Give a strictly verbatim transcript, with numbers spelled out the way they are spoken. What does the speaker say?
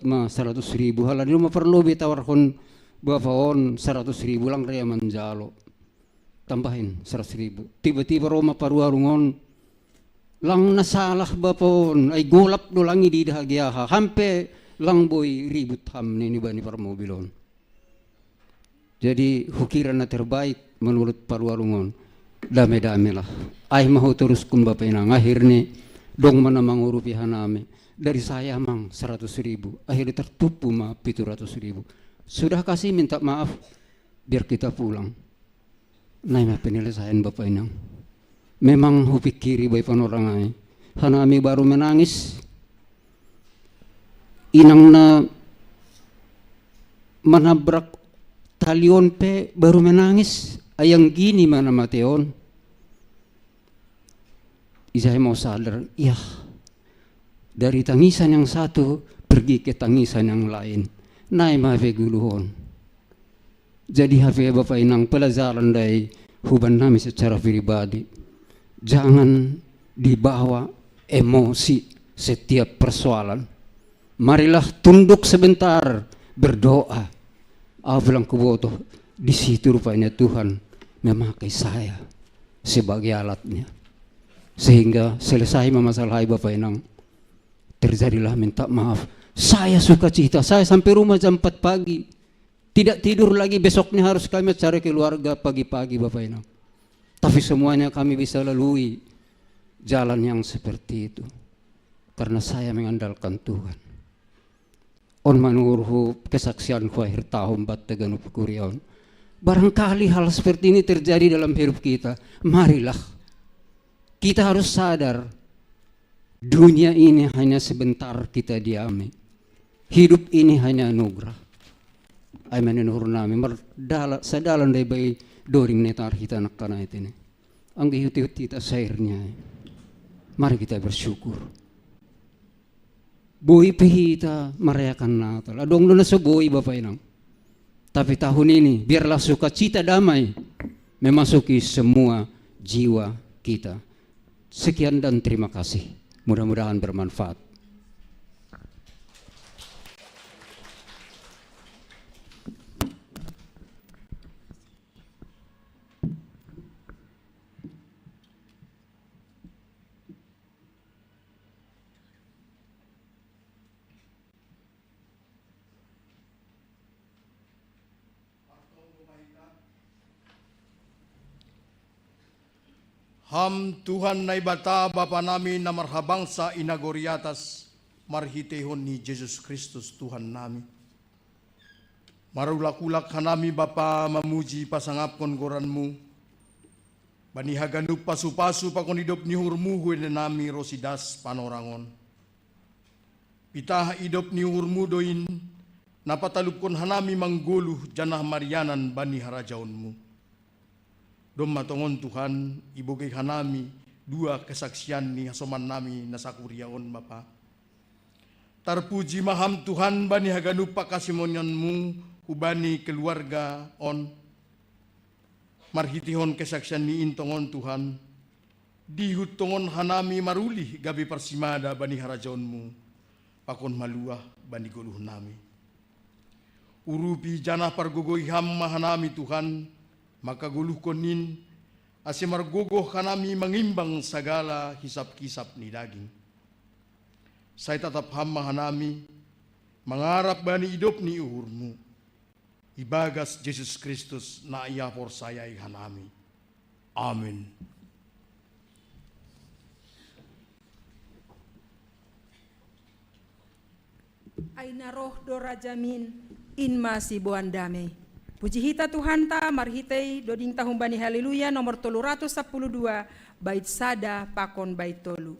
ma saratus ribu, halani ro ma parlobei tawarhon bapa on saratus ribu, lang ra ia manjalo. Tambahen saratus ribu. Tiba-tiba ro ma paruarung on, lang na salah bapa on, ai golap do lang i diida hage aha, ham pe lang boi ribut ham, nini bani parmobil on. Jadi hukira na terbaik menurut paruarung on, dame-damelah. Ai ma hutoruskon bapa inang, akhirna dong ma na mangurupi hanami. Dari saya amang saratus ribu, akhirna tartumpu ma pitu ratus ribu. Sudah kasih minta maaf, biar kita pulang. Nai ma penyelesaian bapa inang. Memang hupikiri bapa inang, orang ai, hanami baru menangis. Inang na manabrak tali on pe baru menangis, ai anggini ma na mate on. Ijai ma husadar, yah, dari tangisan yang satu pergi ke tangisan yang lain. Nai ma hape goluhon. Jadi hape bapa inang, pelajaran da i hubahen nami secara pribadi. Jangan dibawa emosi setiap persoalan. Marilah tunduk sebentar, berdoa. Ahu pe lang huboto, di situ rupanya Tuhan memakai saya sebagai alatnya. Sehingga selesai ma masalah ai bapa inang. Terjadilah minta maaf. Saya sukacita, saya sampai rumah jam empat pagi. Tidak tidur lagi, besoknya harus kami acara keluarga pagi-pagi, Bapak Inang. Tapi semuanya kami bisa lalui jalan yang seperti itu. Karena saya mengandalkan Tuhan. On manurhu kesaksianku akhir tahun bat taganup kuria on. Barangkali hal seperti ini terjadi dalam hidup kita. Marilah, kita harus sadar, dunia ini hanya sebentar kita diami. Hidup ini hanya anugerah. Ai ma nini uhur nami, mardala, sadalan da i bai doring na tarhita nangkaning ite ne. Anggo ihut-ihut hita sairnya, mari kita bersyukur. Boi pe hita merayakan Natal. Adong do na so boi, Bapak Inang. Tapi tahun ini, biarlah sukacita damai memasuki semua jiwa kita. Sekian dan terima kasih. Mudah-mudahan bermanfaat. Ham Tuhan Naibata, Bapa nami na marhabangsa i nagori atas, marhiteihon ni Jesus Kristus Tuhan nami. Marulak-ulak hanami, Bapa, mamuji pasangapkon goranMu, bani haganup pasu-pasu pakon idop ni uhurMu, huenennami ronsi das panorang on. Pitah idop ni uhurMu do in, na patalupkon hanami manggoluh janah marianan bani harajaonMu. Domma tongon, Tuhan, ibogei hanami dua kesaksian ni hasomannami na sakuria on, Bapa. Tarpuji ma Ham, Tuhan, bani haganup pangkasimonionMu hubani keluarga on. Marhiteihon kesaksian ni in tongon, Tuhan, dihut tongon hanami marulih gabe parsimada bani harajaonMu, pakon maluah bani goluhnami. Urupi janah pargogoi Ham ma hanami, Tuhan, mangkagoluhkon in, ase margogoh hanami mangimbang sagala hisap-hisap ni daging. Sai tatap Ham ma hanami, mangarap bani idop ni uhurMu. Ibagas Jesus Kristus na ia porsayai hanami. Amin. Ai na roh do Rajamin, in ma siboan damei. Puji hita Tuhanta marhitei dodingta humbani Haleluya nomor tolu ratus sapuluh dua, bait sada pakon bait tolu.